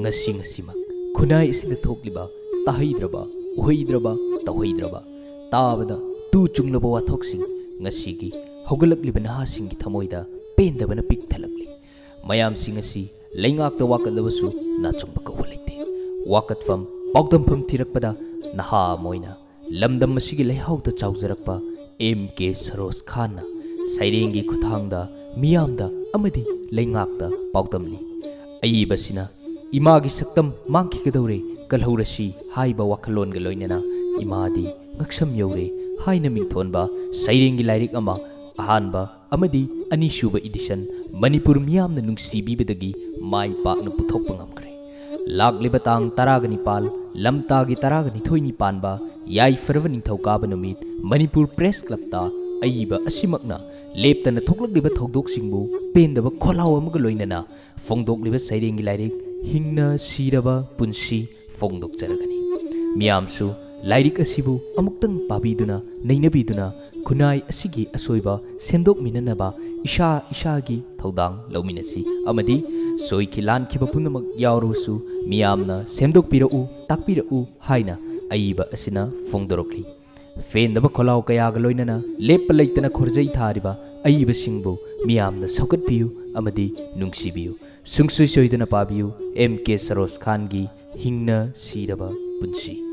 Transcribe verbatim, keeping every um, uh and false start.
ꯉꯁꯤ ꯉꯁꯤꯃꯛ ꯈꯨꯟꯅꯥꯏ ꯑꯁꯤꯗ ꯊꯣꯛꯂꯤꯕ ꯇꯥꯍꯩꯗ꯭ꯔꯕ, ꯎꯍꯩꯗ꯭ꯔꯕ, ꯇꯧꯍꯩꯗ꯭ꯔꯕ, ꯇꯥꯕꯗ ꯇꯨ ꯆꯨꯡꯂꯕ ꯋꯥꯊꯣꯛꯁꯤꯡ ꯉꯁꯤꯒꯤ ꯍꯧꯒꯠꯂꯛꯂꯤꯕ ꯅꯍꯥꯁꯤꯡꯒꯤ ꯊꯃꯣꯏꯗ ꯄꯦꯟꯗꯕꯅ ꯄꯤꯛ ꯊꯜꯂꯛꯂꯤ꯫ ꯃꯌꯥꯝꯁꯤꯡ ꯑꯁꯤ ꯂꯩꯉꯥꯛꯇ ꯋꯥꯀꯠꯂꯕꯁꯨ ꯅꯥꯆꯨꯡꯕ ꯀꯧꯕ ꯂꯩꯇꯦ꯫ ꯋꯥꯀꯠꯐꯝ, ꯄꯥꯎꯗꯝꯐꯝ ꯊꯤꯔꯛꯄꯗ ꯅꯍꯥ ꯑꯃ ꯑꯣꯏꯅ ꯂꯝꯗꯝ ꯑꯁꯤꯒꯤ ꯂꯩꯍꯥꯎꯗ ꯆꯥꯎꯖꯔꯛꯄ ꯑꯦꯝ ꯀꯦ ꯁꯔꯣꯖ ꯈꯥꯟꯅ ꯁꯩꯔꯦꯡꯒꯤ ꯈꯨꯠꯊꯥꯡꯗ ꯃꯤꯌꯥꯝꯗ ꯑꯃꯗꯤ ꯂꯩꯉꯥꯛꯇ ꯄꯥꯎꯗꯝꯂꯤ꯫ ꯑꯏꯕꯁꯤꯅ "ꯏꯃꯥꯒꯤ ꯁꯛꯇꯝ ꯃꯥꯡꯈꯤꯒꯗꯧꯔꯦ, ꯀꯜꯍꯧꯔꯁꯤ" ꯍꯥꯏꯕ ꯋꯥꯈꯜꯂꯣꯟꯒ ꯂꯣꯏꯅꯅ "ꯏꯃꯥꯗꯤ ꯉꯛꯁꯝ ꯌꯧꯔꯦ" ꯍꯥꯏꯅ ꯃꯤꯡꯊꯣꯟꯕ ꯁꯩꯔꯦꯡꯒꯤ ꯂꯥꯏꯔꯤꯛ ꯑꯃ ꯑꯍꯥꯟꯕ ꯑꯃꯗꯤ ꯑꯅꯤꯁꯨꯕ ꯏꯗꯤꯁꯟ ꯃꯅꯤꯄꯨꯔ ꯃꯤꯌꯥꯝꯅ ꯅꯨꯡꯁꯤꯕꯤꯕꯗꯒꯤ ꯃꯥꯏ ꯄꯥꯛꯅ ꯄꯨꯊꯣꯛꯄ ꯉꯝꯈ꯭ꯔꯦ꯫ ꯂꯥꯛꯂꯤꯕ ꯇꯥꯡ ꯇꯔꯥꯒ ꯅꯤꯄꯥꯜ, ꯂꯝꯇꯥꯒꯤ ꯇꯔꯥꯒ ꯅꯤꯊꯣꯏꯅꯤ ꯄꯥꯟꯕ ꯌꯥꯏꯐꯔꯕ ꯅꯤꯡꯊꯧꯀꯥꯕ ꯅꯨꯃꯤꯠ ꯃꯅꯤꯄꯨꯔ ꯄ꯭ꯔꯦꯁ ꯀ꯭ꯂꯕꯇ ꯑꯏꯕ ꯑꯁꯤꯃꯛꯅ ꯂꯦꯞꯇꯅ ꯊꯣꯛꯂꯛꯂꯤꯕ ꯊꯧꯗꯣꯛꯁꯤꯡꯕꯨ ꯄꯦꯟꯗꯕ ꯈꯣꯜꯂꯥꯎ ꯑꯃꯒ ꯂꯣꯏꯅꯅ ꯐꯣꯡꯗꯣꯛꯂꯤꯕ ꯁꯩꯔꯦꯡꯒꯤ ꯂꯥꯏꯔꯤꯛ "ꯍꯤꯡꯅ ꯁꯤꯔꯕ ꯄꯨꯟꯁꯤ" ꯐꯣꯡꯗꯣꯛꯆꯔꯒꯅꯤ꯫ ꯃꯤꯌꯥꯝꯁꯨ ꯂꯥꯏꯔꯤꯛ ꯑꯁꯤꯕꯨ ꯑꯃꯨꯛꯇꯪ ꯄꯥꯕꯤꯗꯨꯅ, ꯅꯩꯅꯕꯤꯗꯨꯅ, ꯈꯨꯟꯅꯥꯏ ꯑꯁꯤꯒꯤ ꯑꯁꯣꯏꯕ ꯁꯦꯝꯗꯣꯛꯃꯤꯟꯅꯅꯕ ꯏꯁꯥ ꯏꯁꯥꯒꯤ ꯊꯧꯗꯥꯡ ꯂꯧꯃꯤꯟꯅꯁꯤ ꯑꯃꯗꯤ ꯁꯣꯏꯈꯤ ꯂꯥꯟꯈꯤꯕ ꯄꯨꯝꯅꯃꯛ ꯌꯥꯎꯔꯕꯁꯨ ꯃꯤꯌꯥꯝꯅ "ꯁꯦꯝꯗꯣꯛꯄꯤꯔꯛꯎ, ꯇꯥꯛꯄꯤꯔꯛꯎ" ꯍꯥꯏꯅ ꯑꯏꯕ ꯑꯁꯤꯅ ꯐꯣꯡꯗꯣꯔꯛꯂꯤ꯫ ꯄꯦꯟꯗꯕ ꯈꯣꯜꯂꯥꯎ ꯀꯌꯥꯒ ꯂꯣꯏꯅꯅ ꯂꯦꯞꯄ ꯂꯩꯇꯅ ꯈꯣꯔꯖꯩ ꯊꯥꯔꯤꯕ ꯑꯏꯕꯁꯤꯡꯕꯨ ꯃꯤꯌꯥꯝꯅ ꯁꯧꯒꯠꯄꯤꯌꯨ ꯑꯃꯗꯤ ꯅꯨꯡꯁꯤꯕꯤꯌꯨ꯫ ꯁꯨꯡꯁꯣꯏ ꯁꯣꯏꯗꯅ ꯄꯥꯕꯤꯌꯨ ꯑꯦꯝ ꯀꯦ ꯁꯔꯣꯖ ꯈꯥꯟꯒꯤ "ꯍꯤꯡꯅ ꯁꯤꯔꯕ ꯄꯨꯟꯁꯤ"꯫